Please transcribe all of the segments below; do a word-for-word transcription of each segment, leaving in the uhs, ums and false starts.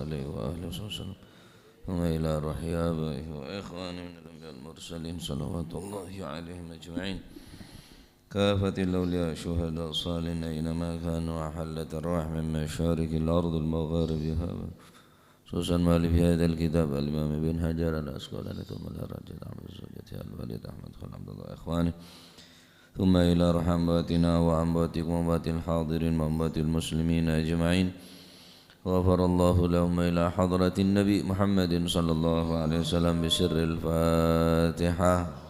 عليه وآله وصحبه وسلم. ثم إلى روح آبائه وإخوانه من الأنبياء والمرسلين، صلوات الله عليهم أجمعين. كافة الأولياء الشهداء الصالحين أينما كانوا، وحلت أرواح من مشارق الأرض المغاربها، خصوصا مؤلف هذا الكتاب الإمام ابن حجر العسقلاني، ثم إلى روح أحمد زوجته الوالد أحمد خان عبد الله وإخوانه، ثم إلى روح أمواتنا وأمواتكم وأموات الحاضرين وأموات المسلمين أجمعين. غفر الله لهم إلى حضرة النبي محمد صلى الله عليه وسلم بسر الفاتحة.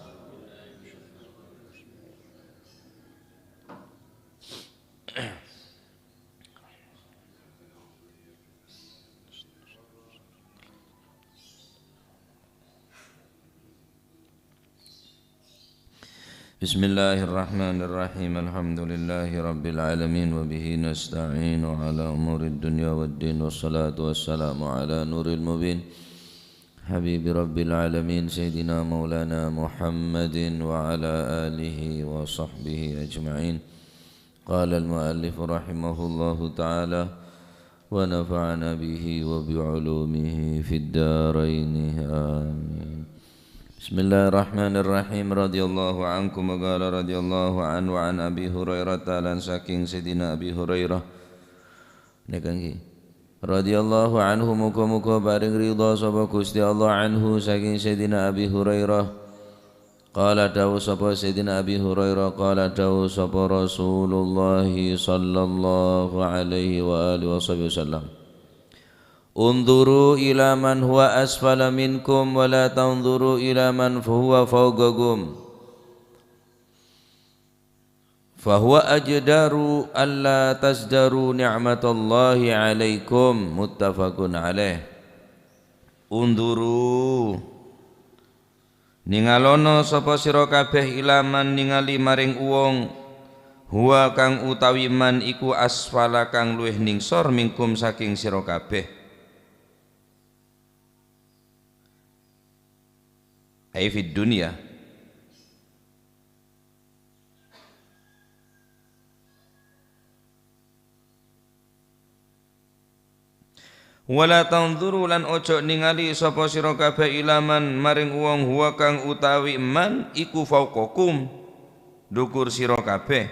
بسم الله الرحمن الرحيم. الحمد لله رب العالمين، وبه نستعين على أمور الدنيا والدين، والصلاة والسلام على نور المبين، حبيب رب العالمين، سيدنا مولانا محمد وعلى آله وصحبه أجمعين. قال المؤلف رحمه الله تعالى، ونفعنا به وبعلومه في الدارين. آمين. بسم الله الرحمن الرحيم. رضي الله عنكم، وقال رضي الله عنه، عن أبي هريرة، lan saking Sayyidina Abi Hurairah. Nèka ngghi. Radhiyallahu anhu, muga-muga paring ridha sapa Gusti Allah anhu saking Sayyidina Abi Hurairah. Qala, dawuh sapa Sayyidina Abi Hurairah, qala, dawuh sapa Rasulullah sallallahu alaihi wa alihi wasahbihi wasallam, "Unzuru ila man huwa asfala minkum wa la tanzuru ila man huwa fawqakum. Fahuwa ajdaru alla tazdaru ni'matallahi alaikum." Muttafaqun alaih. Unzuru. Ningalono sapa sira kabeh, ila man, ningali maring wong, huwa kang utawi man iku asfala kang luwih ningsor minkum saking sira kabeh. Ai fid dunya. Wala tanzuru, lan ojo ningali sapa sira kabeh, ila man, maring wong, huwa kang utawi man iku fauqakum, dhukur sira kabeh.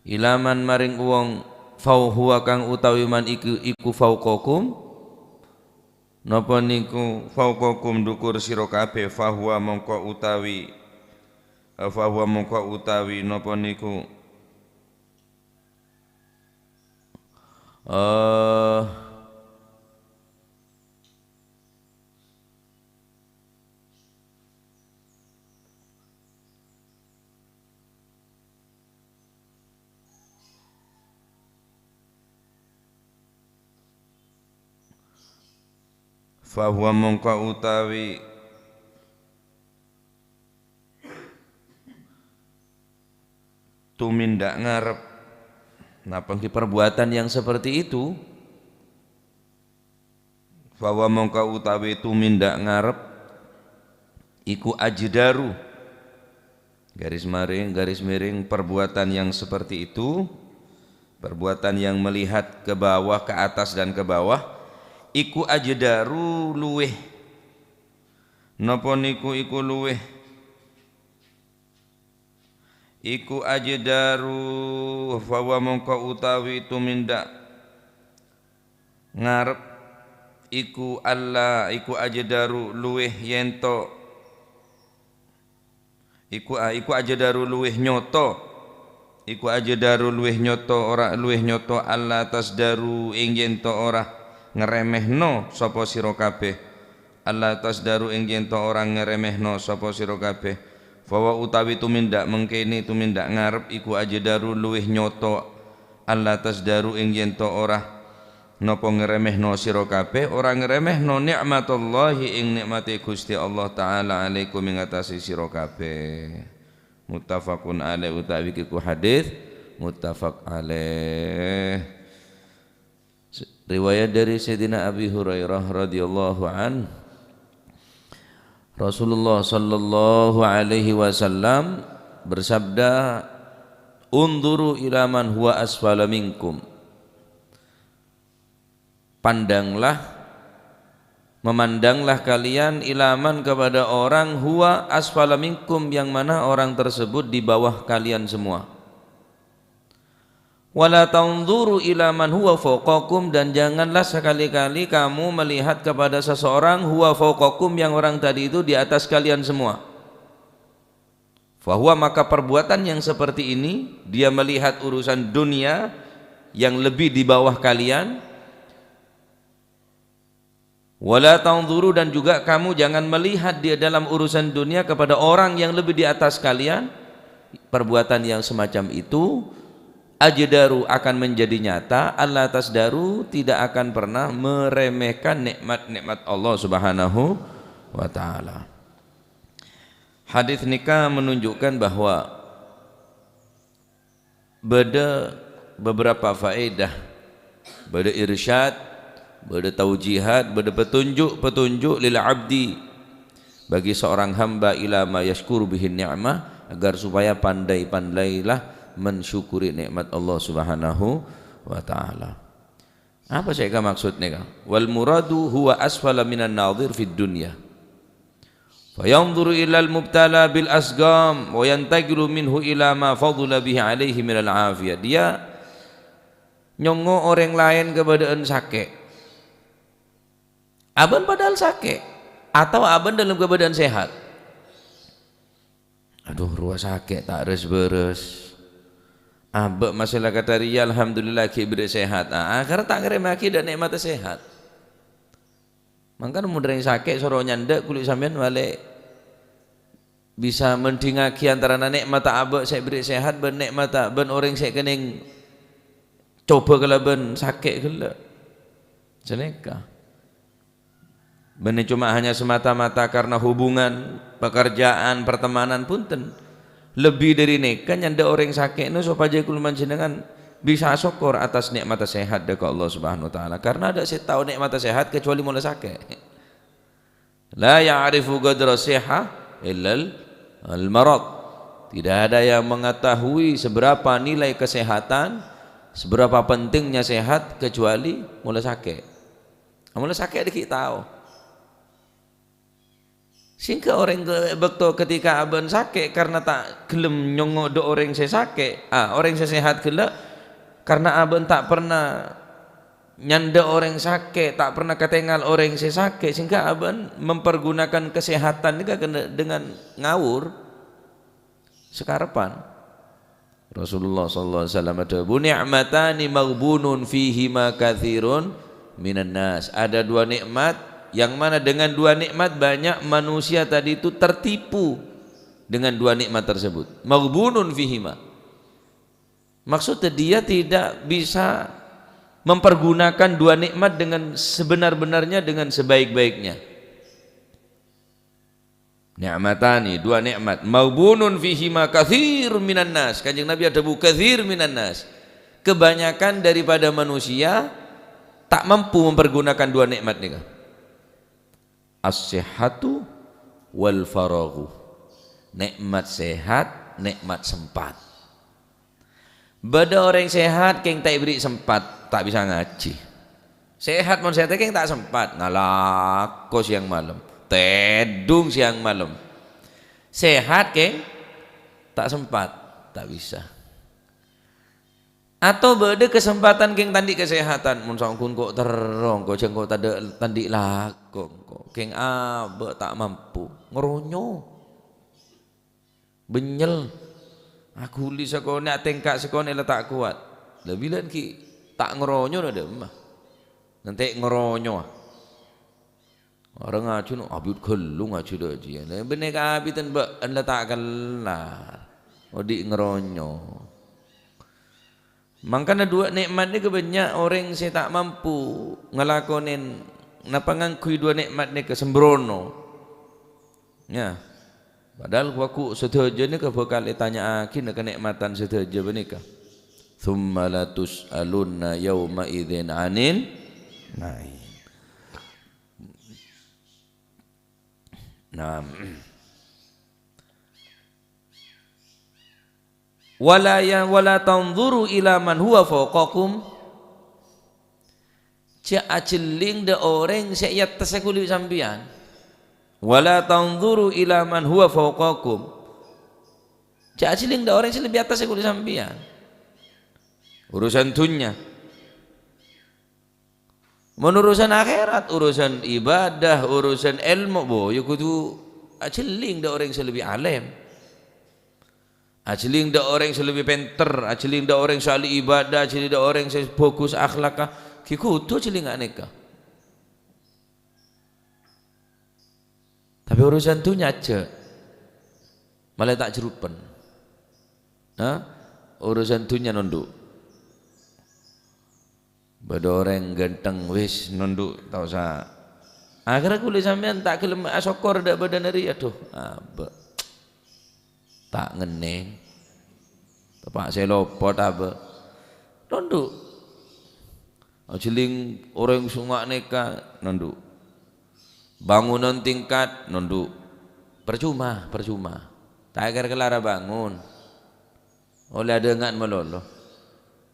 Ila man, maring wong, fau-, huwa kang utawi man iku, iku fauqakum, napa niku fauqakum, dhukur sira kabeh, fahuwa mongko utawi, fahuwa mongko utawi napa niku Eh, fahuwa mongko utawi Tumindak ngarep. Napa ngghi perbuatan yang seperti itu? Fahuwa mongko utawi tumindak ngarep iku ajdaru. Garis maring, garis miring, perbuatan yang seperti itu, perbuatan yang melihat ke bawah, ke atas, dan ke bawah, iku ajdaru luweh. Napa niku iku luweh? Iku ajdaru, fahuwa mongko utawi tumindak ngarep, iku alla, iku ajdaru luweh yento, iku a-, iku ajdaru luweh nyoto, iku ajdaru luweh nyoto, ora luweh nyoto, alla tazdaru ing yento ora ngremehno sapa sira kabeh. Alla tazdaru ing yento ora ngremehno sapa sira kabeh. Fahuwa utawi tumindak mengkene, tumindak ngarep iku ajdaru luweh nyoto. Alla tazdaru ing yento ora napa ngremehno sira kabeh, ora ngremehno ni'matallahi ing nikmate Gusti Allah Ta'ala alaikum ing atase sira kabeh. Muttafaqun alaih utawi iku hadis muttafaq alaih. Riwayat dari Sayyidina Abi Hurairah radhiyallahu an, Rasulullah sallallahu alaihi wasallam bersabda, "Unzuru ila man huwa asfala minkum." Pandanglah, memandanglah kalian, ila man, kepada orang, huwa asfala minkum, yang mana orang tersebut di bawah kalian semua. Wala tanzuru ila man huwa fawqakum, dan janganlah sekali-kali kamu melihat kepada seseorang, huwa fawqakum, yang orang tadi itu di atas kalian semua. Fahuwa, maka perbuatan yang seperti ini, dia melihat urusan dunia yang lebih di bawah kalian. Wala tanzuru, dan juga kamu jangan melihat dia dalam urusan dunia kepada orang yang lebih di atas kalian. Perbuatan yang semacam itu, ajdaru, akan menjadi nyata, alla tazdaru, tidak akan pernah meremehkan nikmat-nikmat Allah Subhanahu wa Ta'ala. Hadis nèka menunjukkan bahwa bâdâ beberapa faedah, bâdâ irsyad, bâdâ taujihat, bâdâ petunjuk-petunjuk lil abdi, bagi seorang hamba, ila ma yasykuru bihin ni'mah, agar supaya pandai-pandailah mensyukuri nikmat Allah Subhanahu wa Ta'ala. Apa sè èkamaksod nèka? Wal muradu huwa asfala minan nadhir fid dunya. Fa yanzuru ilal mubtala bil asqam wa yantaqilu minhu ila ma fadhula bihi alaihi minal afiyah. Dia nyongngo' orèng laèn kabâdâ'ân sakè'. Abâ'na padahal sakè', atau abâ'na dalam kabâdâ'ân sehat. Adhu, rowa sakè' ta' res-bâres. Abâ' masalah kadhâriyâ, alhamdulillah, ghi' bherri' sehat. Ah, akhirnya ta' ngarèmaghi dâ' nikmatta sehat. Mangkana mon orèng sakè' soro nyandhâ', kulâ sampèyan malè bisa mendingaghi antarana nikmatta abâ' sè èbherri' sehat bân nikmatta bân orèng sè kennèng coba kalabân sakè' ghellâ'. Sanèka. Bânnè coma hanya semata-mata karena hubungan, pekerjaan, pertemanan, bhunten. Lebbi dhâri nèka, nyandhâ orèng sakè' nè sopajâ kulâ panjhennengngan bisa asokkor atas nikmatta sehat dâ' ka Allah Subhanahu wa Ta'ala. Karena adâ' sè tao nikmatta sehat kecuali mola sakè'. La ya'rifu qadra sihah illal al marad. Tidak ada yang mengetahui seberapa nilai kesehatan, seberapa pentingnya sehat kecuali mola sakè'. Amola sakè' dhâggi' tao. Sehingga orèng ke-, bâkto ketika abâ'na sakè' karena ta' ghellem nyongngo' dâ' orèng sè sakè', ah, orèng sè sehat ghellâ', karena abâ'na ta' pernah nyandhâ' orèng sakè', ta' pernah katèngal orèng sè sakè', sehingga abâ'na mempergunakan kesehatan nèka kena-, dengan ngawur. Sakarebbhân. Rasulullah sallallahu alaihi wasallam adhâbu, "Ni'matani maghbunun fihima katsirun minan nas." Ada dua nikmat, yang mana dengan dua nikmat banyak manusia tadi itu tertipu dengan dua nikmat tersebut. Maghbunun fihima. Maksudnya dia tidak bisa mempergunakan dua nikmat dengan sebenar-benarnya, dengan sebaik-baiknya. Ni'matani, dua nikmat. Maghbunun fihima katsirun minan nas. Kanjeng Nabi adhâbu, "Katsir minan nas." Kebanyakan daripada manusia ta' mampu mempergunakan dua nikmat nèka. As-sihhatu wal faraghu. Nikmat sehat, nikmat sempat. Bâdâ orèng sehat, kèng ta' èbherri' sempat, ta' bisa ngajhi. Sehat mon sehat, kèng ta' sempat, ngalako siang malem, tèdung siang malem. Sehat, kèng ta' sempat, ta' bisa. Atau bâdâ kesempatan kèng ta' andi' kesehatan, mon saongghuna engko' terro, engko' jhâ' engko' tadâ', ta' andi' lako, engko' kèng abâ' ta' mampu, ngeronyo. Bânnyel. Aghuli sakonè', atèngka' sakonè' la ta' kowat. La bilân ghi' ta' ngeronyo na dâmma. Ngantè' ngeronyo. Orèng ngajhi no abit ghâllu ngajhi dâ' jiyâ. La bânnè kabitèn bâ'ân la ta' kellar. Odi' ngeronyo. Mangkana dua nikmat nèka bânnya' orèng sè ta' mampu ngalakonè napa ngangghuy dua nikmat nèka sembrono. Ya. Padahal wâghu sadhâjâ nèka bhâkal ètanya'aghi nèka kanè'matan sadhâjâ panèka. "Tsumma latus'alunna yauma idzin 'anin na'im." Naam. "Wala ya, wala tanzuru ila man huwa fawqakum." Jhâ' ajhelling dâ' orèng sè è attassa kulâ bi' sampèyan. "Wa la tanzuru ila man huwa fawqakum." Jhâ' ajhelling dâ' orèng sè lebbi attassa kulâ sampèyan. Urusan dhunnya. Mon urusan akhèrat, urusan ibadah, urusan èlmo, bo, ya kodhu ajhelling dâ' orèng sè lebbi alèm. Ajhelling dâ' orèng sè lebbi pènter, ajhelling dâ' orèng sè ahli ibadah, ajhelling dâ' orèng sè bhâghus akhlakka, ghi' kodhu ajhelling nganèka. Tapè urusan dhunnya jhâ', malè ta' jhârupen. Hah? Urusan dhunnya nondhu'. Bâdâ orèng ghântheng, wis, nondhu', ta' osa. Akhèrra kulâ sampèyan ta' ghellem asokkor dâ' bâdâna rèya, adhu, abâ'. Ta' ngennèng. Teppa' sè lopot, abâ'. Nondhu'. Ajhelling orèng sè nganèka, nondhu'. Bangunan tingkat, nondhu'. Percuma, percuma. Ta' kèra kellara bangun. Ollè adhângan malolo.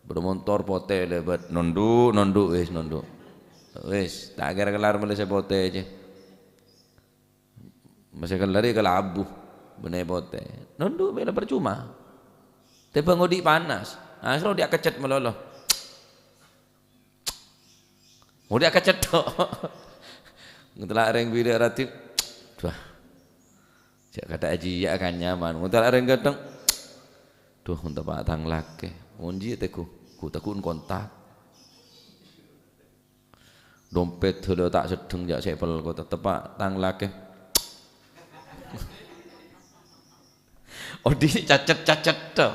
Bâdâ montor potè lèbât, nondhu', nondhu', wis, nondhu'. Wis, ta' kèra kellar mellè sè potè jiyâ. Masè kellar è kalabu, bânnè potè. Nondhu' mèla percuma. Tèmbhâng odi' panas. Akhèrra odi' akècèt malolo. Odi' akècèt tok. Ngentala' rèng bilâ raddhin. Wah. Jhâ' kadhâ' ajiyâ kan nyaman. Ngentala' rèng ghântheng. Dhu, mon teppa' tang lakè. Mon jiyâ tèghu. Ghu tèghu'en kontak. Dompèt dhâlâ ta' seddheng jhâ' sè pel kok teppa' tang lakè. Odi' cacet-cacet tok.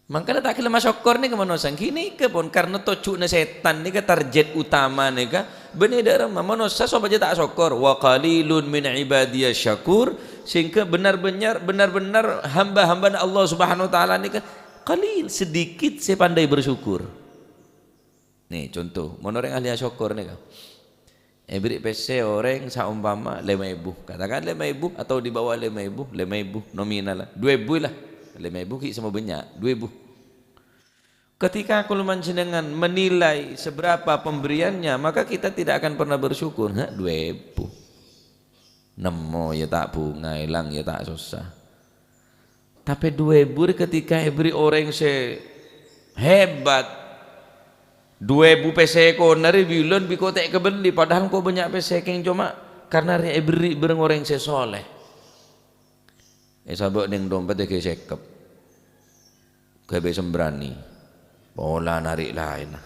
Mangkana ta' ghellem asokkor nèka manossa. Ghânèka pon karna tojjhuna sètan nèka target utama nèka bânnè dâ' remma manossa sopajâ ta' asokkor. "Wa qalilun min ibadiyasy syakur," sehingga benar-benar, benar-benar hamba-hambana Allah Subhanahu wa Ta'ala nèka qalil, sedikit sè pandai bersyukur. Nè, conto, mon orèng ahli asokkor nèka. Èberri' pèssè orèng saompama lèma èbu. Katakan lèma èbu atau di bawah lèma èbu, lèma èbu nominal. Dhu èbu lah. Lèma èbu ghi' sè mabânnya', dhu èbu. Ketika kaulâ panjhennengngan menilai seberapa pemberiannya, maka kita tidak akan pernah bersyukur. Hah, dhu èbu. Nemmo ya ta' bhunga, èlang ya ta' sossa. Tapè dhu èbu rè ketika èberri' orèng sè hebat. Dhu èbu pèssè kona rè bilân bi' ko' ta' èkabelli, padahal ko' bânnya' pèssè kèng coma karna rè èberri' bhâreng orèng sè soleh. Èsabâ' neng dompèt èghâbây sèkep. Ghâbây sambrani. Pola narè' laènna.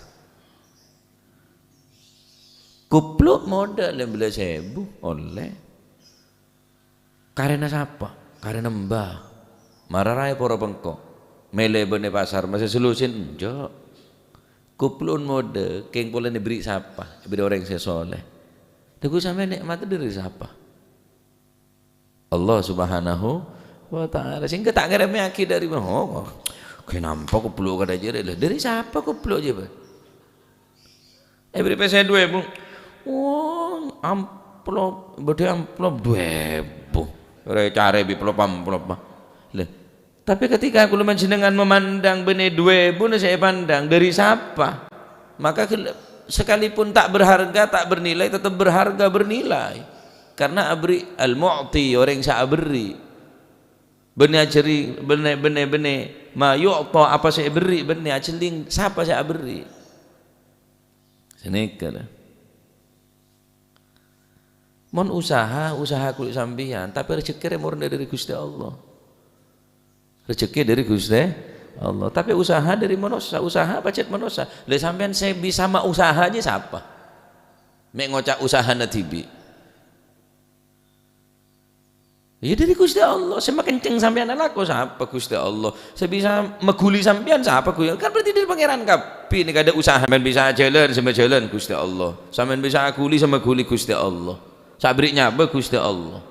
Kupluk modâ lèmbellâs èbu, ollè. Karèna sapa? Karèna mbah. Mara raè poro pengko. Mèlè bânnè pasar, masè selusin, enjâ'. Kuplu'en modâ, kèng polana èberri' sapa? Èberri' orèng sè soleh. Lha ghu sampèyan nè'matta dâri sapa? Allah Subhanahu wa Ta'ala. Sehingga ta' ngaremmèyaghi dâri, oh, kènapa kupluk kadhâjâ rè? Lah, dâri sapa kupluk jâ, Pak? Èberri' pèssè dhu èbu. Oh, amplop, bâdâ amplop dhu èbu. Rè carè bi' plop-amplop, Pak. Lah, Tapè ketika kaulâ panjhennengngan memandang bânnè dhu èbuna sè èpandang, dâri sapa? Maka gel-, sekalipun ta' berharga, ta' bernilai, tetep berharga, bernilai. Karna aberri', al-mu'ti, orèng sè aberri'. Bânnè ajhâri, bânnè, bânnè, bânnè, ma yu'ta, apa sè èberri', bânnè ajhâlling, sapa sè aberri'. Sanèka, la. Mon usaha, usaha kulâ sampèyan, tapè rejhekkè rè morna dâri Ghustè Allah. Rejhekkè dâri Ghustè Allah, tapè usaha dâri manossa, usaha pajhât manossa. Lha sampèyan sè bisa mausaha jiyâ sapa? Mè' ngoca' usahana dhibi'. Iyâ, dâri Ghustè Allah. Sè makenceng sampèyan alako sapa? Ghustè Allah. Sè bisa maghuli sampèyan sapa? Ghustè. Kan berarti dâri Pangèran kabbhi. Nèka ada usaha. Sampèyan bisa ajhâlân, sè majhâlân Ghustè Allah. Sampèyan bisa aghuli, sè maghuli Ghustè Allah. Sè aberri' nyabâ Ghustè Allah.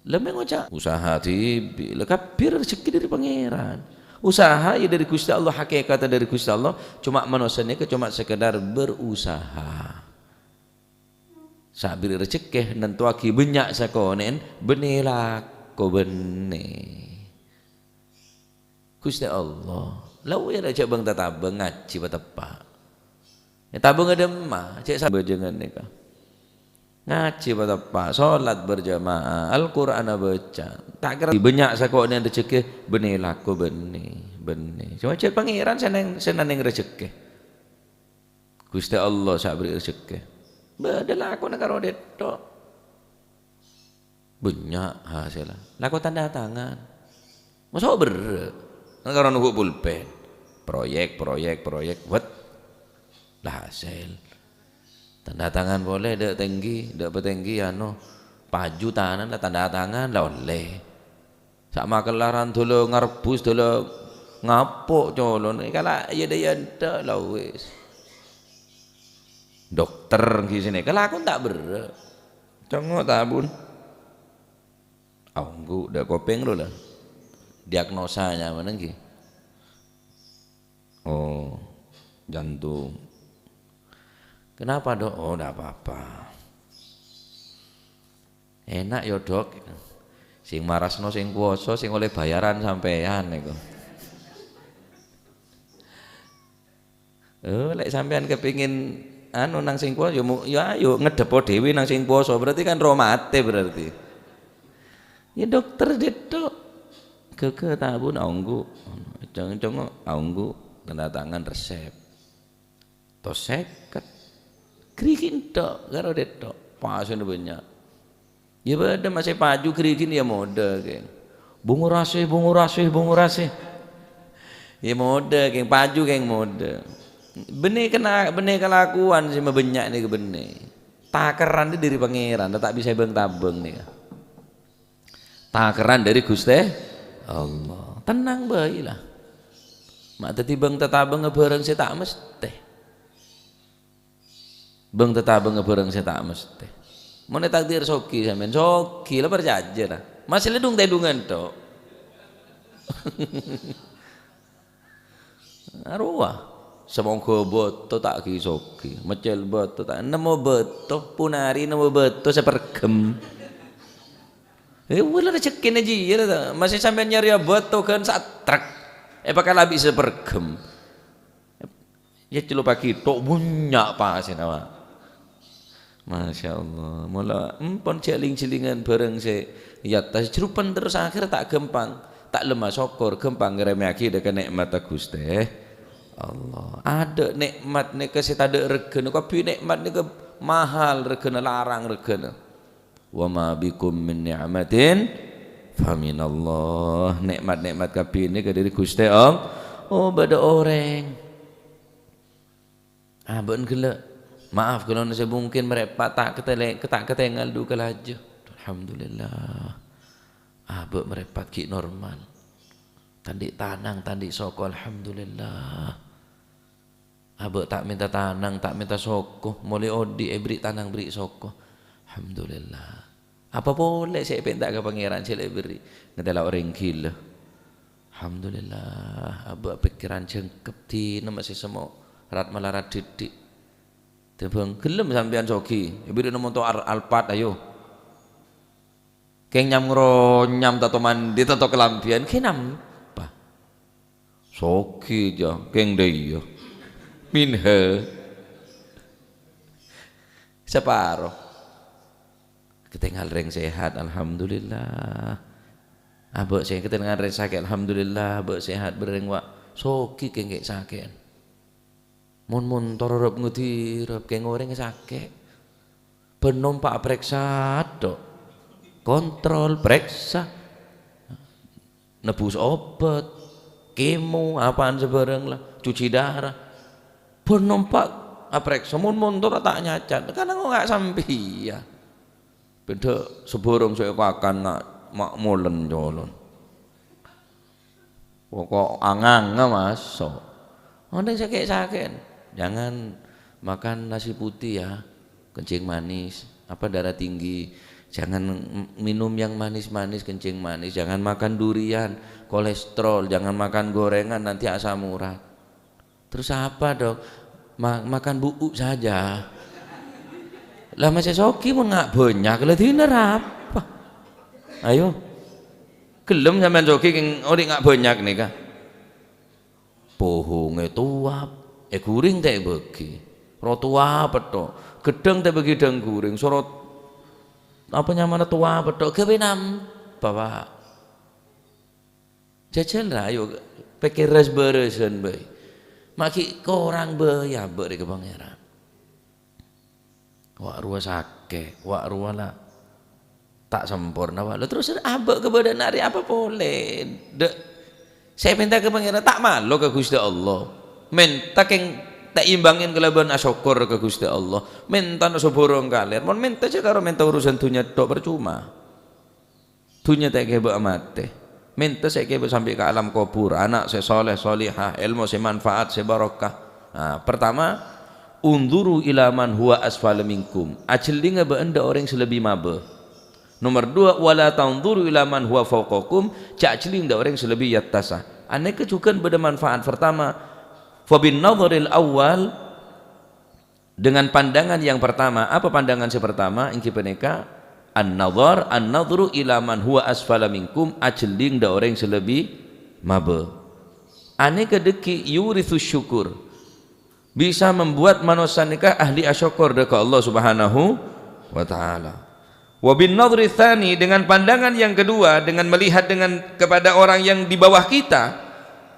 Lha mè' ngoca' usaha dhibi'. Lha kabbhi rejhekkè dâri Pangèran. Usaha ya dâri Ghustè Allah, hakèkatta dâri Ghustè Allah. Coma manossa nèka coma sekedar berusaha. Sè aberri' rejhekkè, nantowaghi bânnya' sakonè'en, bânnè lako bânnè. Ghustè Allah. La, wèra jhâ' bâng-tatabâng ngajhi pateppa'. Ètabângnga dhimma, cè' sa-, bhâjângan nèka. Ngajhi pateppa', sholat berjamaah, Al-Qur'an abâca. Ta' kèra bânnya' sakonè' rejhekkè, bânnè lako bânnè, bânnè. Coma cè' Pangèran sè neng-, sè naneng rejhekkè. Ghustè Allah sè aberri' rejhekkè. Bâdâ lakona karo dhitto'. Bânnya' hasèlla. Lako tanda tangan. Maso' berrâ'. Kan karo nunggu pulpen. Proyek, proyek, proyek. Wet. La hasèl. Tanda tangan polè, dâ' tèngghi, dâ' patèngghi, ano, paju tanan la tanda tangan, la ollè. Sa' makellaran dâlâ ngarebbhus, dâlâ ngapo' colon. Kala iyâ dâ' iyâ endâ', la wis. Dokter ghi' sènè, kala aku ta' berrâ'. Congo' ta', Bun? Aongghu, dâ' kopèng ro la. Diagnosa nyamana ghi. Oh, jantung. Kenapa, Dok? Oh, ndak apa-apa. Enak ya, Dok. Sing marasno sing kuwasa, sing oleh bayaran sampeyan niku. Oh, lek sampeyan kepingin anu nang sing kuwasa, ya mu-, ya ayo ngedhepo dhewe nang sing kuwasa. Berarti kan roh mate berarti. Ya dokter dhitto'. Ghâghâ ta', Bun, aongghu. Cong-, congo' aongghu, tanda tangan resep. Tos sèket. Ghârighi' entok karo dhitto'. Pasèna bânnya'. Ya bâdâ masè paju ghârighi' ya modâ, kèng. Bungurasè, bungurasè, bungurasè. Ya modâ, kèng, paju, kèng, modâ. Bânnè kena-, bânnè kalakowan sè mabânnya' nèka bânnè. Takerran dhâri Pangèran, ta' bisa bâng-tabâng nèka. Takerran dhâri Ghustè Allah. Tenang bhâi la. Ma' dhâddhi bâng-tatabângnga bhârâng sè ta' mesthè. Bâng-tatabângnga bhârâng sè ta' mesthè. Mon ètakdir soghi sampèyan, soghi la parcajâ la. Masè la dhung-tèdhungan tok. Arowa. Samongghâ bâto ta' ghi' soghi, meccèl bâto ta', nemmo bâto, ponari nemmo bâto sè perghem. Eh, wala rejekkèna jiyâ la ta'. Masè sampèyan nyarèya bâto ghân satrek. Èpakalabi sè perghem. Ya, celopagi tok bânnya' pasèna, Pak. Masya Allah. Mula empon jhâ' ling-jhâlingan bhârâng sè èattas, jhârupan terros akhèr ta' ghâmpang. Ta' lemma sokor, ghâmpang ngarèmèyaghi dhâ' ka nè'matta Ghustè Allah. Adâ' nè'mat nèka sè tadâ' règhâna, kabbhi nè'mat nèka mahal règhâna, larang règhâna. "Wa ma bikum min ni'matin faminallah." Nè'mat-nè'mat kabbhi nèka dhâri Ghustè Allah. Oh, bâdâ orèng. Abâ'na ghellâ'. Maaf, kaulâ sè mungkin marèpat ta' katèlè-, ta' katèngal dhu kalajâ. Alhamdulillah. Abâ' marèpat ghi' normal. Ta' andi' tanang, ta' andi' soko, alhamdulillah. Abâ' ta' mènta tanang, ta' mènta soko, molè odi' èbherri' tanang, bherri' soko. Alhamdulillah. Apa polè sè èpènta' ka Pangèran sè la èbherri'? Ngatèla' orèng ghilâ. Alhamdulillah, abâ' pèkkèran jhângkep, dinah masè semmo rat-malarat dhiddhi'. Tèmbhâng ghellem sampèyan soghi, èbherri'na montor Alphard, ayo. Kèng nyam-ngronyam, tanto mandi, tanto kalambhiyân, kèng napa? Soghi, jâ, kèng dhâ' iyâ. Minha. Saparo. Katèngal rèng sehat, alhamdulillah. Abâ' sè katèngal rèng sakè', alhamdulillah, abâ' sehat bhâreng, wa'. Soghi kèng ghi' sakè'an. Mon montor rep-ngodhi rep kèng orèng sakè'. Bân nompa' parèksa tok. Kontrol, parèksa. Nebbhus obât, kemo, apaan sabhârâng la, cuci darah. Bân nompa' aparèksa, mon montor ta' nyacat, kan ngo-, nga' sampèyan. Bhendhâ' sabhârâng sè èkakan nga' ma' molen colon. Pokok anganga maso'. Onèng sakè'-sakè'an, jangan makan nasi putih ya, kencing manis, apa, darah tinggi. Jangan m-, minum yang manis-manis, kencing manis. Jangan makan durian, kolesterol. Jangan makan gorengan, nanti asam urat. Terus apa, Dok? Ma-, makan bu'u saja. Lah, masè soghi mon nga' bânnya' la dinner apa? Ayo. Ghellem sampèyan soghi kèng odi' nga' bânnya' nèka? Pohongè towap, èghuring ta' èbâghi. Rotowa pettho, ghedhâng ta' bâgi dhâng ghuring, soro apa nyamana towa pettho, ghâbây nambhâ, Pak. Jhâjhâl ra, ayo, pèkkèr ras-bârâsân bhâi. Ma' ghi' korang bhâi abâ' rè ka Pangèran. Wa' rowa sakè', wa' rowa la ta' samporna, wa'. Lha terros abâ' kabâdâ'ânna arè apa polè? Dâ', sè mènta ka Pangèran, ta' malo ka Ghustè Allah. Mènta kèng ta' èimbângin kalabân asokkor ka Ghustè Allah. Mènta na' sobhârâng kalèr. Mon mènta jhâ' karo mènta urusan dhunnya tho', parcoma. Dhunnya ta' èkèbâ matè. Mènta sè èkèbâ sampè' ka alam kobhur, ana' sè soleh solihah, èlmo sè manfaat, sè barokah. Nah, pertama, "Unzuru ila man huwa asfala minkum." Ajhellinga bâ'ân dâ' orèng sè lebbi mabâ. Nomer dua, "Wala tanzuru ila man huwa fauqakum." Jhâ' ajhelling dâ' orèng sè lebbi è attassa. Anèka jhughân bâdâ manfaat. Pertama, fa bin nazaril awwal, dengan pandangan yang pertama. Apa pandangan sè pertama? Èngghi panèka an-nazar, an-nazru ila man huwa asfala minkum, ajhelling dâ' orèng sè lebbi mabâ. Anèka dhâggi' yuritsus syukur, bisa membuat manossa nèka ahli asokkor dâ' ka Allah Subhanahu wa Ta'ala. Wa bin nadhri tsani, dengan pandangan yang kedua, dengan melihat dengan, kepada orang yang di bawah kita,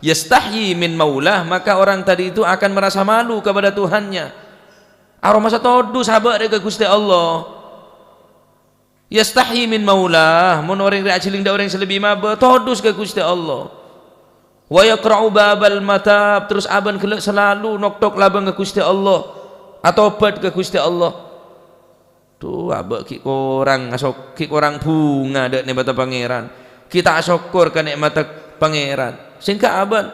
yastahyi min maulah, maka orang tadi itu akan merasa malu kepada Tuhannya. Aromasa todus abâ' rè ka Ghustè Allah. Yastahyi min maulah, mon orèng rè ajhelling dâ' orèng sè lebbi mabâ, todus ka Ghustè Allah. Wa yaqra'u babal matab, terros abâ' ghellâ' salalu noktok labângnga Ghustè Allah, atobhât ka Ghustè Allah. Dhu, abâ' ghi' korang asok-, ghi' korang bhunga dâ' nè'matta Pangèran. Ghi' ta' asokkor ka nè'matta Pangèran. Sèngghâ abâ'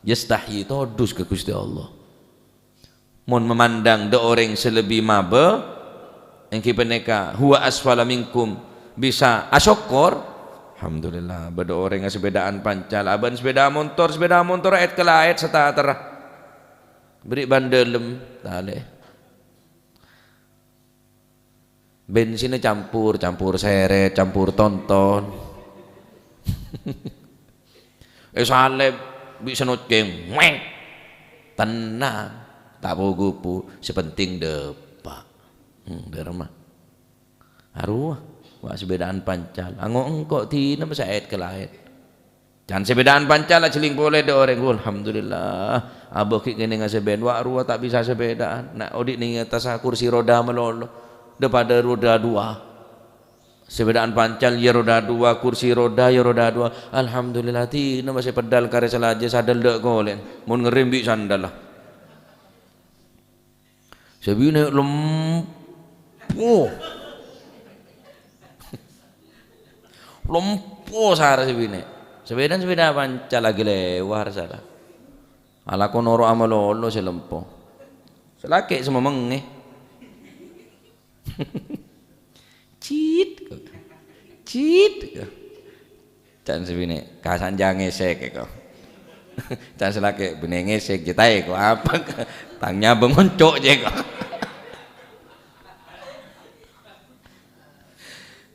yastahyi, todus ka Ghustè Allah. Mon mamandhâng dâ' orèng sè lebbi mabâ, èngghi panèka huwa asfala minkum, bisa asokkor, alhamdulillah, bâdâ orèng asepèdaan pancal, abâ' sepèda montor, sepèda montor èt-kalèt sataterra. Bâri' ban dâlem, talè. Bensinna campur, campur sèrèt, campur tonton. Èsalèp bi' sè nocèng, weng. Tennang, ta' po-ghâpo, sè penting dâpa'. Hmm, dâremma. Arowa, wa' sepèdaan pancal. Ango' engko' dinah masa èt-kalèt. Can sepèdaan pancal ajhelling polè dâ' orèng. Alhamdulillah. Abâ' ghi' kènèngnga sè bân, wa' rowa ta' bisa sepèdaan. Na' odi' nèng è attassa kursi roda malolo. Daripada roda dua. Sepèdaan pancal ya roda dua, kursi roda ya roda dua. Alhamdulillah, dinah masè peddhâl karè salajâ sadhâl dâ' kolè. Mon ngerrèm bi' sandhâlla. Sè binè' lempo. Lempo sara sè binè'. Sepèdaan sepèda pancal lagi lèwar sara. Alako noro' amalolo sè lempo. Sè lakè' sè mamengngè. Cit. Cit. Can sè binè', "Kasan jhâ' ngèsèk," èko. Can sè lakè', "Binè' ngèsèk, jhâ' taè ko apa?" Tang nyabâng onco' jhâ' ko.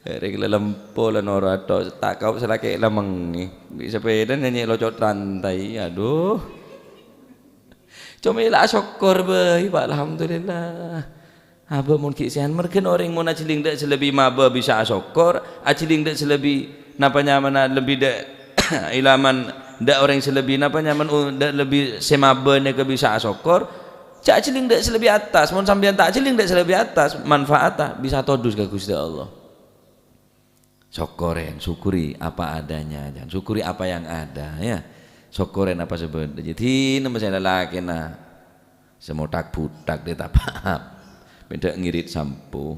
Rèng lalempo la noro' ato, ta' kau sè lakè' la mengngè. Bi' sepèda nyanyè locot rantai, aduh. Coma la asokkor bhâi, Pak, alhamdulillah. Abâ' mon ghi' sèhat, merghân orèng mon ajhelling dâ' sè lebbi mabâ bisa asokkor, ajhelling dâ' sè lebbi napa nyamana lebbi dâ', ila man dâ' orèng sè lebbi napa nyaman u-, dâ' lebbi sè mabâ nèka bisa asokkor, jhâ' ajhelling dâ' sè lebbi attas. Mon sampèyan ta' ajhelling dâ' sè lebbi attas, manfaatta bisa todus ka Ghustè Allah. Sokkorè, syukuri apa adanya, jhân syukuri apa yang ada, ya. Sokkorè apa sè bâdâ. Jadi, nèmè sè lalakèna sè mothak-buthak dâ' ta' paham. Bhidhâ' ngirit sampo.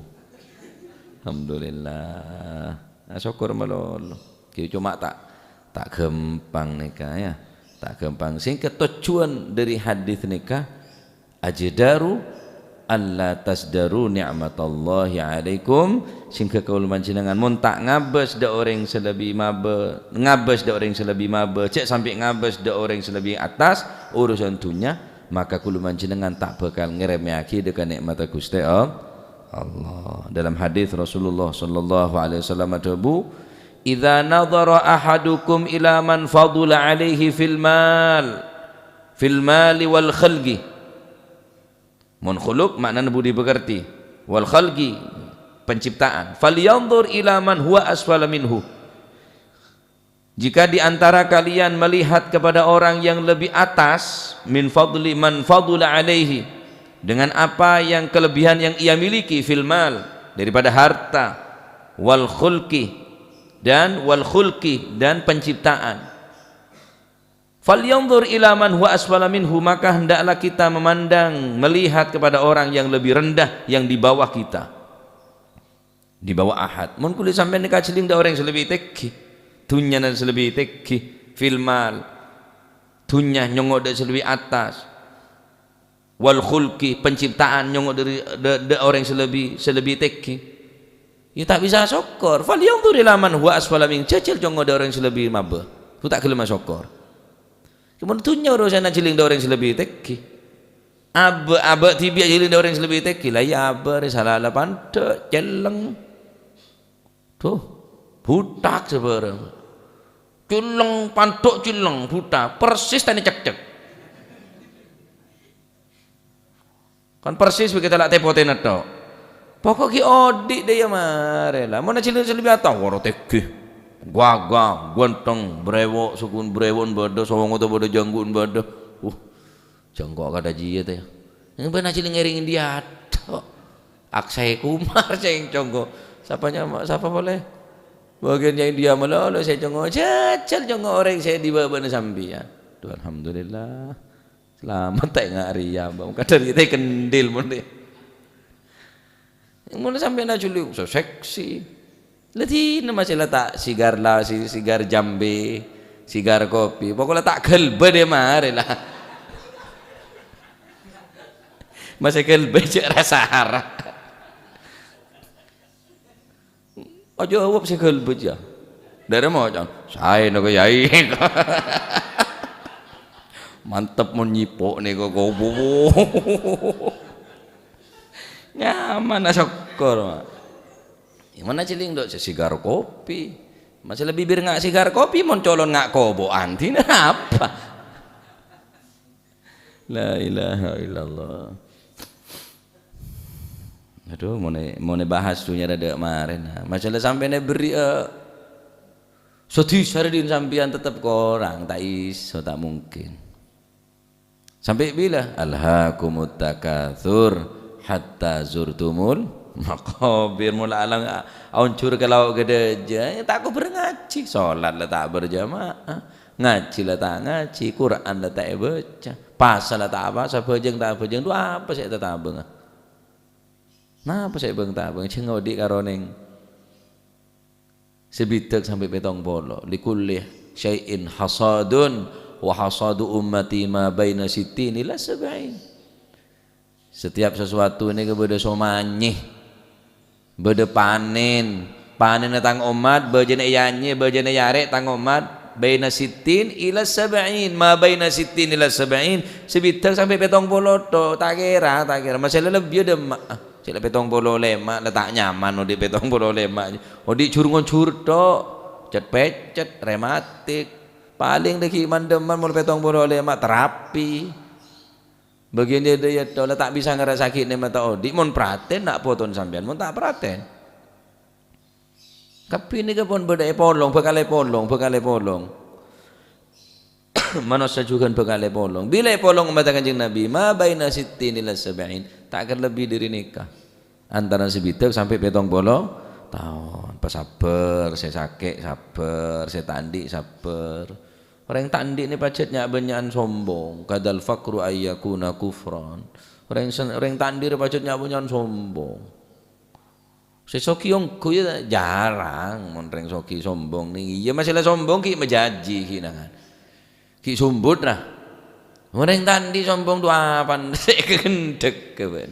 Alhamdulillah. Nah, sokkor malolo. Ghi' coma ta', ta' ghâmpang nèka, ya. Ta' ghâmpang. Sèngghâ tojjhuwân dâri hadis nèka, "Ajdaru alla tazdaru ni'matallahi alaikum," sèngghâ kaulâ panjhennengngan mon ta' ngabâs dâ' orèng sè lebbi mabâ, ngabâs dâ' orèng sè lebbi mabâ, jhâ' sampè' ngabâs dâ' orèng sè lebbi attas urusan dhunnya, maka kaulâ panjhennengngan ta' bhâkal ngarèmèyaghi dâ' ka nè'matta Ghustè All-, Allah. Dalam hadis Rasulullah sallallahu alaihi wasallam adhâbu, "Idza nadhara ahadukum ila man fadula alaihi fil mal, fil mali wal khalqi." Mon khuluq ma'nana budi pekerti. Wal khalqi, penciptaan. "Falyanzur ila man huwa asfala minhu." Jika di antara kalian melihat kepada orang yang lebih atas, min fadli man fadula alaihi, dengan apa yang kelebihan yang ia miliki, fil mal, daripada harta, wal khulqi, dan wal khulqi, dan penciptaan. "Falyanzur ila man huwa asfala minhu," maka hendaklah kita memandang, melihat kepada orang yang lebih rendah, yang di bawah kita. Di bawah ahad. Mon kulâ sampèyan nèka ajhelling dâ' orèng sè lebbi tèngghi, dhunnyana sè lebbi tèngghi, fil mal, dhunnya nyongngo' dâ' sè lebbi attas, wal khulqi, penciptaan nyongngo' dâri, dâ', dâ' orèng sè lebbi, sè lebbi tèngghi, ya ta' bisa sokkor. "Falyanzur ila man huwa asfala min," jhâjhâl nyongngo' dâ' orèng sè lebbi mabâ, ghu ta' ghellem asokkor. Mon dhunnya urusanna ajhelling dâ' orèng sè lebbi tèngghi. Abâ', abâ' dhibi' ajhelling dâ' orèng sè lebbi tèngghi. La iyâ abâ' rè, sala la pandhâ', cellèng. Duh, butak sabârâng. Cellèng, pandhâ' cellèng, butak. Persis tanè cekcek. Kan persis bhâkta la tè-potèna tho'. Pokok ghi' odi' dâ' iyâ marè la. Mon ajhelling sè lebbi attas, wara tèngghi. Gagah, ganteng, brèwo', sokona brèwo'na bâdâ, songo ta' bâdâ, jhânggu'na bâdâ. Uh, jhânggu' kadhâjiyâ tè. Yang bân ajhelling orèng India tho'. Akshay Kumar sè nyongngo'. Sapa nyama, sapa polè? Bâgiân India malolo sè nyongngo'. Jhâjhâl nyongngo' orèng sè di bâbâna sampèyan. Duh, alhamdulillah. Salamet ta' enga' rèya, Bang. Kadhâr kita kendil mon rè. Mon sampèyan ajhelling, so seksi. La dinah masè la ta' sigar la, si-, sigar jambè, sigar kopi. Pokok la ta' ghâlbâ dâ' marè la. Masè ghâlbâ jhâ' ra-sara. Ajâwâb sè ghâlbâ, yâ. Dârâ macan, "Saè nèko, Yai." Mantep mon nyipo' nèko, kobo. Nyaman, asokkor, Ma'. Gimana ajhelling, Dok? Sè sigar kopi. Masè lebbi bibir nga' sigar kopi, mon colon nga' kobo'an, dinah apa? La ilaha illallah. Aduh, monè, monè bahas dhunnya rada marèna. Masalah sampèyan èberri', eh, sè dhisa rè dhin sampèyan tetep korang, ta' iso, ta' mungkin. Sampè' bilâ? "Alhaakumut takatsur hatta zurtumul maqabir." Mola alang a-, aonjhur ka lao' ghâdhâjâ, ta' kobâr ngajhi, solat la ta' berjamaah. Ngajhi la ta' ngajhi, Qur'an la ta' èbâca, pasa la ta' apasa, bhâjâng ta' bhâjâng, dhu apa sè ètatabânga? Napa sè èbâng-tabâng? Jhâ' ngodhi' karo nèng sè bidhâk sampè' pètong polo. "Likulli syai'in hasadun, wa hasadu ummati ma baina sittin ila sab'in." Setiap sesuatu nèka bâdâ somanyè, bâdâ panèn. Panènna tang ommat, bâjâna èanyè, bâjâna èarè' tang ommat, baina sittin ila sab'in, ma baina sittin ila sab'in, sè bidhâk sampè' pètong polo tho', ta' kèra, ta' kèra, masè la lebbi dâ' emma'. Sè la pètong polo lèma' la ta' nyaman, odi' pètong polo lèma'. Odi' jhur-ngonjhur tho', cet-pècet, rematik. Palèng la ghi' man-dâmman mon pètong polo lèma' terapi. Bâgiân dâ' iyâ tho' la ta' bisa ngarassa'aghi nè'matta odi', mon pratèn na' potona sampèyan, mon ta' pratèn. Kabbhi nèka pon bâdâ èpolong, bhâkal èpolong, bhâkal èpolong. Manossa jhughân bhâkal èpolong. Bilâ èpolong ommatta Kanjeng Nabi? Ma baina sittin ila sab'in. Ta' kèra lebbi dâri nèka. Antara sè bidhâk sampè' pètong polo taon. Pasabbhâr, sè sakè' sabbhâr, sè ta' andi' sabbhâr. Orèng ta' andi' nè pajhât nya'-bânnya'an sombong. Kadal faqru ayyakuna kufran. Orèng sen-, orèng ta' andi' rè pajhât nya'-bânnya'an sombong. Sè soghi ongghu ya jarang, mon rèng soghi sombong nèng iyâ, masè la sombong ghi' majhâjhi ghi' nangan. Ghi' sumbut ra. Mon rèng ta' andi' sombong dhu apan sè ghândhek kabân.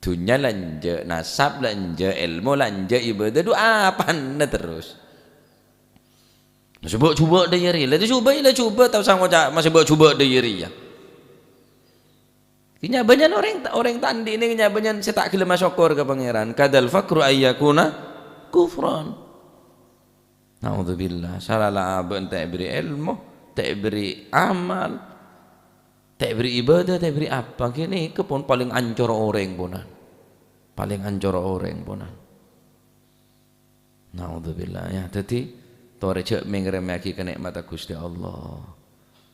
Dhunnya la enjâ', nasab la enjâ', èlmo la enjâ', ibâdâh dhu apanna terros. Masè bâ'-jhubâ' dâ' iyâ rèya. La jhubâ', la jhubâ', tao sangoca' masè bâ'-jhubâ' dâ' iyâ rèya. Nya-bânnya'an orèng, orèng ta' andi' nèng nya-bânnya'an sè ta' ghellem asokkor ka Pangèran. Kadal faqru ayyakuna kufran. Naudzubillah. Sala la abâ' ta' èberri' èlmo, ta' èberri' amal, Ta' èberri' ibadah, ta' èberri' apa, ghânèka pon palèng ancor orèng ponan. Palèng ancor orèng ponan. Naudzubillah, ya. Dhâddhi, torè jhâ' mè' ngaremmèyaghi ka nè'matta Ghustè Allah.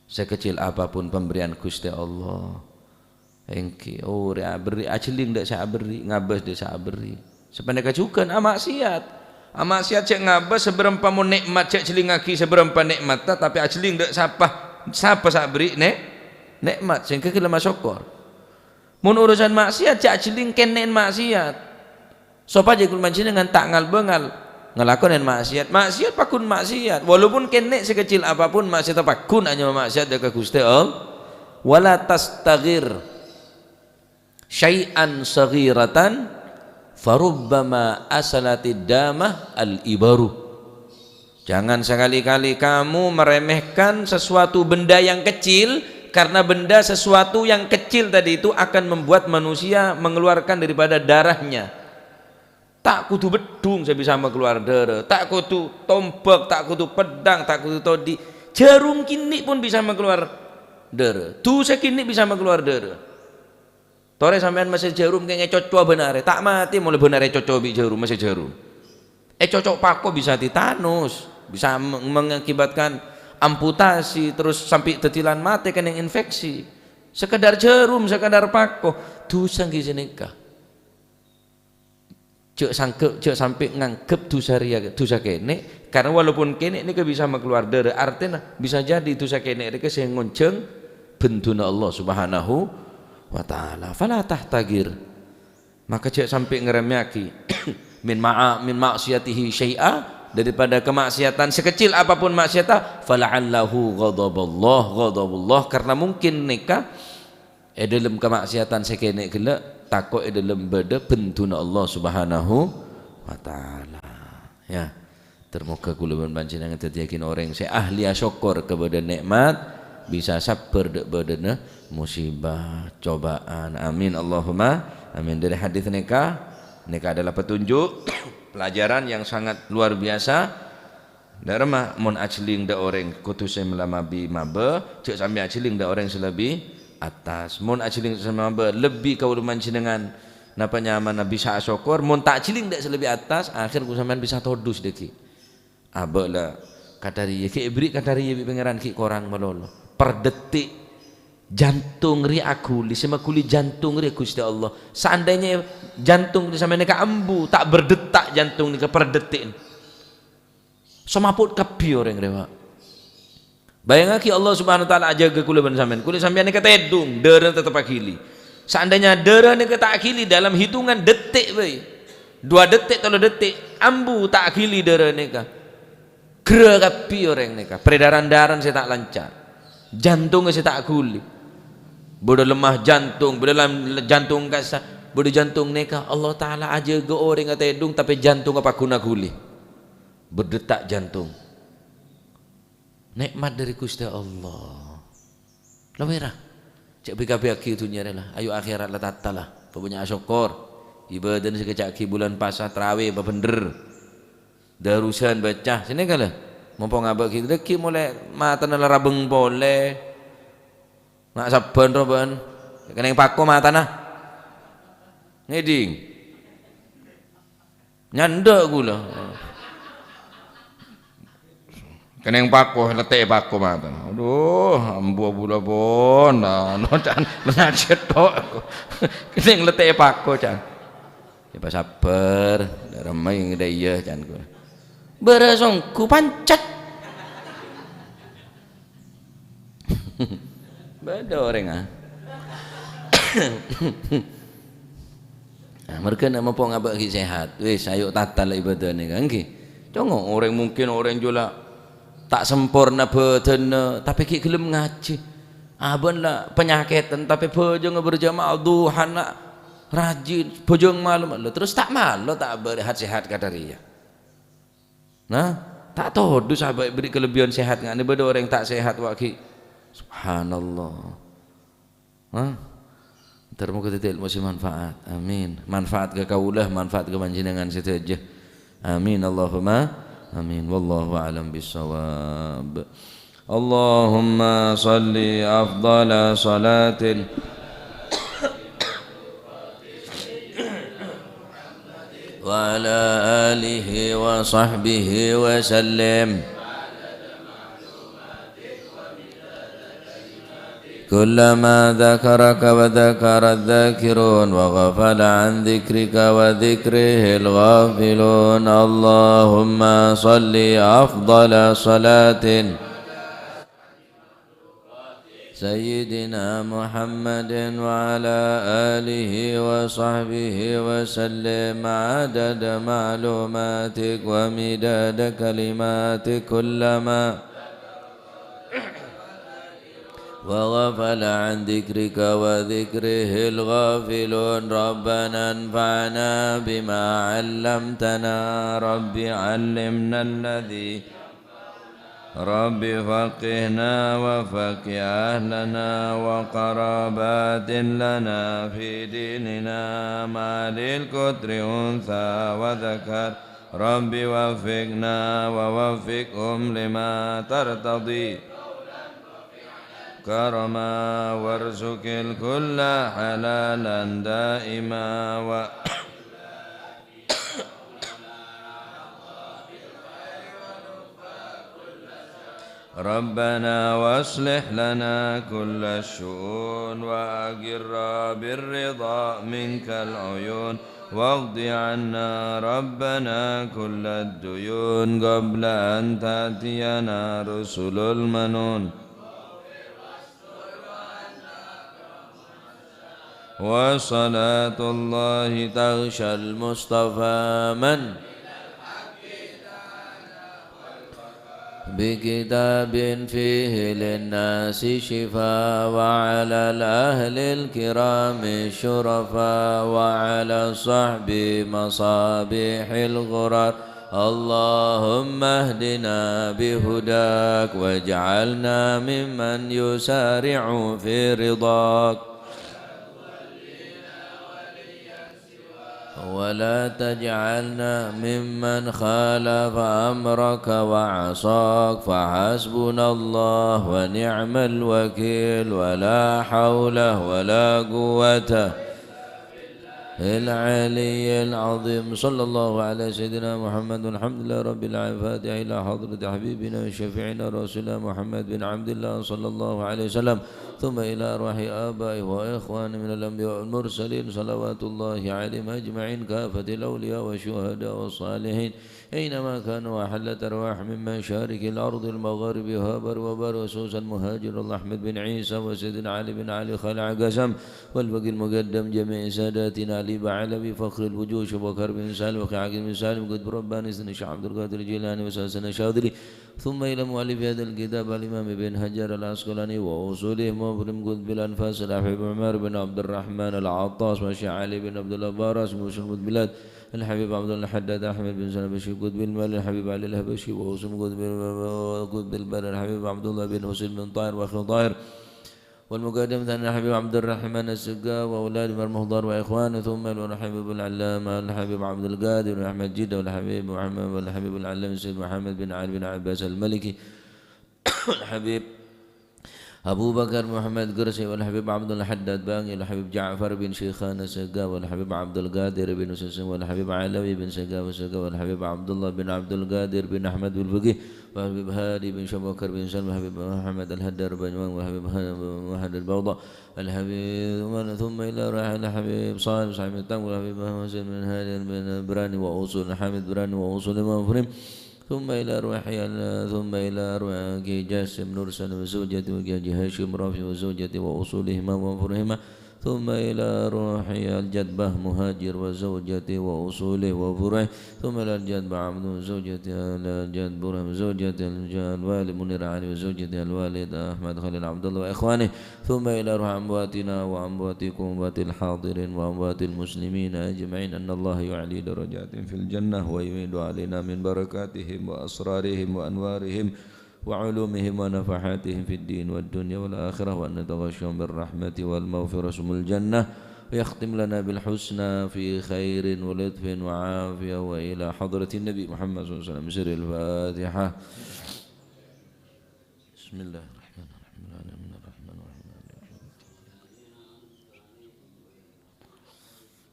Sekecil apapun pemberian Ghustè Allah, èngghi, orèng aberri', ajhelling dâ' sè aberri', ngabâs dâ' sè aberri'. Sapanèka jhughân, amaksiat. Amaksiat jhâ' ngabâs sabârâmpa mon nè'mat, jhâ' jhellingngaghi sabârâmpa nè'matta, tapè ajhelling dâ' sapa, sapa sè aberri' nè-, nè'mat, sehingga ghellâ' masokkor. Mon urusan maksiat, jhâ' ajhelling kènè'en maksiat. Sopajâ kaulâ panjhennengan ta' ngal-bângal ngalakonè maksiat. Maksiat paggun maksiat. Walaupun kènè' sekecil apapun maksiat, paggun anyama maksiat dâ' ka Ghustè Allah. "Wala tastaghir syai'an saghiratan, farubbama asalatid damah al-ibaru." Jangan sekali-kali kamu meremehkan sesuatu benda yang kecil, karena benda sesuatu yang kecil tadi itu akan membuat manusia mengeluarkan daripada darahnya. Ta' kodhu beddhung sè bisa makalowar dârâ, ta' kodhu tombâk, ta' kodhu peddhâng, ta' kodhu todi'. Jhârum kènè' pon bisa makalowar dârâ. Dhusa kènè' bisa makalowar dârâ. Torè sampèyan massè jhârum kèng ècoco' bân arè, ta' matè molaè bân arè ècoco' bi' jhârum, massè jhârum. Ècoco' pako bisa titanus, bisa me-, mengakibatkan amputasi, terus sampè' dhâddhi lan matè kènèng infeksi. Sekedar jhârum, sekedar pako, dhusa ghi' sanèka. Jhâ' sangghep, jhâ' sampè' nganggep dhusa rèya dhusa kènè', karena walaupun kènè' nèka bisa makalowar dârâ, artèna bisa jadi dhusa kènè' rèka sè ngonjhâng benduna Allah Subhanahu wa Ta'ala. Fala tahtaqir. Maka jhâ' sampè' ngaremmèyaghi min ma'a-, min ma'siyatihi syai'a, daripada kemaksiatan sekecil apapun maksiatta, fala'allahu ghadaballah, ghadabullah, karena mungkin nèka è dâlem kamaksiatan sè kènè' ghellâ', tako' è dâlem bâdâ benduna Allah Subhanahu wa Ta'ala. Ya. Ter-, moghâ kaulâ bân panjhennengan dhâddhiyâghin orèng sè ahli asokkor ka bâdâ nè'mat, bisa sabbhâr dâ' bâdâna musibah, cobaan. Amin, Allahumma amin. Dâri hadis nèka, nèka adalah petunjuk, pelajaran yang sangat luar biasa. Dâ' remma mon ajhelling dâ' orèng kodhu sè la mabi mabâ, jhâ' sampè' ajhelling dâ' orèng sè lebbi attas. Mon ajhelling sè mabâ lebbi kaulâ panjhennengan napa nyamana bisa asokkor, mon ta' ajhelling dâ' sè lebbi attas, akhèr kaulâ sampèyan bisa todus dhâggi'. Abâ' la kadhâriyâ, ghi' èberri' kadhâriyâ bi' Pangèran ghi' korang malolo. Per detik, jantong rèya aghuli, sè maghuli jantong rèya Ghustè Allah. Seandainya jantong rèya sampèyan nèka ambu, ta' berdetak jantong nèka per detik. Somaput kabbhi orèng rèya, Pak. Bâjângaghi Allah Subhanahu wa Ta'ala ajâgâ kaulâ bân sampèyan. Kaulâ sampèyan nèka tèdung, dârâna tetep aghili. Seandainya dârâ nèka ta' aghili dalam hitungan detik bhâi, dua detik, tello detik, ambu ta' aghili dârâ nèka. Ghârâ kabbhi orèng nèka, peredaran darah sè ta' lancar, jantongnga sè ta' aghuli, bâdâ lemah jantung, bâdâ lam-, jantung kassa', bâdâ jantung nèka, Allah Ta'ala ajâgâ orèngnga tèdung, tapè jantongnga paggun aghuli, berdetak jantung. Nè'mat dâri Ghustè Allah. La wèra. Jhâ' bi-kabiyâghi dhunnya rèya la. Ayo akhèrat la tata la. Pokoknya asokkor. Ibâdâna sè kèca'aghi bulân pasa trawè pabhendher. Darusan bâca. Sè nèka la. Mompo ngabâ' ghi' dhâggi' molaè matana la rabeng polè. Na' sabbhân ro bân. Kènèng pako matana. Ngèdhing. Nyandhâ' kaulâ. Kènèng pako, lètè'è pako matana. Adhu, ambu kaulâ pon. Nah, no, can, ngajhât tok. Kènèng lètè'è pako, can. Ya, pas sabbhâr, dâ' remma iyâ, can kaulâ. Bârâs ongghu pancet. Bâdâ orèng, ah. Nah, marghâ na' mompo ngabâ' ghi' sehat. Wis, ayo tata la ibâdâna, kan, ghi? Congo' orèng mungkin orèng jhâ' la ta' samporna bâdânna, tapè ghi' ghellem ngajhi. Abâ'na la panyakèdhân, tapè bhâjângnga berjamaah, dhuhana rajin, bhâjâng malem, la terros ta' malo ta' abâ' sehat-sehat kadhâriyâ. Nah, ta' todus abâ' èberri' kalebbiyân sehat, nga'na bâdâ orèng ta' sehat, wa' ghi'. Subhanallah. Hah? Entar moghâ dhâddhi èlmo sè manfaat. Amin. Manfaat ka kaulâ, manfaat ka panjhennengan sadhâjâ. Amin. Allahumma amin. Wallahu a'lam bissawab. اللهم صل أفضل صلاة وعلى آله وصحبه وسلم. كلما ذكرك وذكر الذاكرون وغفل عن ذكرك وذكره الغافلون، اللهم صل أفضل صلاة سيدنا محمد وعلى آله وصحبه وسلم عدد معلوماتك ومداد كلماتك، كلما وغفل عن ذكرك وذكره الغافلون. ربنا انفعنا بما علمتنا، رب علمنا الذي، رب فقهنا وفقه أهلنا وقرابات لنا في ديننا، ما للكتر أنثى وذكر، رب وفقنا ووفقهم لما ترتضي كرما، وارزق الكل حلالا دائما و ربنا وأصلح لنا كل الشؤون، وأقر بالرضا منك العيون، واقض عنا ربنا كل الديون قبل أن تأتينا رسل المنون. وصلاة الله تغشى المصطفى من بكتاب فيه للناس شفاء، وعلى الأهل الكرام الشرفاء، وعلى الصحب مصابيح الغرر. اللهم اهدنا بهداك، واجعلنا ممن يسارع في رضاك. ولا تجعلنا ممن خالف أمرك وعصاك، فحسبنا الله ونعم الوكيل، ولا حول ولا قوة العلي العظيم. صلى الله على سيدنا محمد. الحمد لله رب العالمين. الفاتحة إلى حضرة حبيبنا وشفيعنا رسول الله محمد بن عبد الله صلى الله عليه وسلم. ثم إلى أرواح آبائه وإخوانه من الأنبياء والمرسلين، صلوات الله عليهم أجمعين، كافة الأولياء والشهداء والصالحين، أينما كانوا، وحلت أرواح من مشارق الأرض المغارب وبر وبحر، وخصوصا مهاجر الله أحمد بن عيسى وسيدنا علي بن علي خلع قسم، والباقي المقدم جميع ساداتنا علي بعلوي فخر الوجوه شبكر بن سالم وخعاق بن سالم قطب رباني سيدنا الشيخ عبد القادر الجيلاني وسلسلة الشاذلي، ثم إلى مؤلف هذا الكتاب الإمام ابن حجر العسقلاني وأصوله مبرم قطب الأنفاس الحبيب عمر بن عبد الرحمن العطاس والشيخ علي بن عبد الله باراس مسلم قطب البلاد الحبيب عبد الله الحداد أحمد بن سلام الشيخ قطب المال الحبيب علي الحبشي وأصوله قطب قطب البلد الحبيب عبد الله بن حسين بن طاهر وأخي طاهر والمقدم ثاني الحبيب عبد الرحمن السقا وأولاد عمر مهضار وإخوانه، ثم الحبيب العلامة الحبيب عبد القادر أحمد جدة والحبيب محمد والحبيب العلامة السيد محمد بن علي بن عباس المالكي الحبيب أبو بكر محمد قرشي والحبيب عبد الله حداد بانقي والحبيب جعفر بن شيخان السقا والحبيب عبد القادر بن سسن والحبيب علوي بن سقا والسقا والحبيب عبد الله بن عبد القادر بن أحمد بالفقيه والحبيب هادي بن شبكر بن سلمى والحبيب محمد الحدار بن والحبيب محمد البوضة الحبيب، ثم إلى روح الحبيب صالح صاحب التمر والحبيب محمد بن هادي بن براني وأصول حامد براني وأصول المفرم، ثم إلى روح ال-، ثم إلى روح أخي جاسم نور سلم وزوجته وأخي هاشم رافي وزوجته وأصولهما وفروعهما، ثم إلى روح الجدبة مهاجر وزوجته وأصوله وفروعه، ثم إلى الجدبة عبد وزوجته، إلى الجدبة برهم وزوجته، الوالي منير علي وزوجته، الوالد أحمد خليل عبد الله وإخوانه، ثم إلى روح أمواتنا وأمواتكم وأموات الحاضرين وأموات المسلمين أجمعين، أن الله يعلي درجاتهم في الجنة ويعيد علينا من بركاتهم وأسرارهم وأنوارهم وعلومهم ونفحاتهم في الدين والدنيا والآخرة، وأن يتغشاهم بالرحمة والمغفرة ثم الجنة، ويختم لنا بالحسنى في خير ولطف وعافية وإلى حضرة النبي محمد صلى الله عليه وسلم. بسر الفاتحة. بسم الله الرحمن الرحيم. العالمين الرحمن الرحيم. مالك يوم الدين.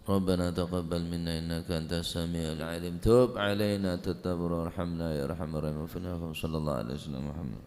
ربنا تقبل منا إنك أنت السميع العليم. تب علينا تتب وارحمنا يا أرحم الراحمين. وفي الآخرة صلى الله على سيدنا محمد.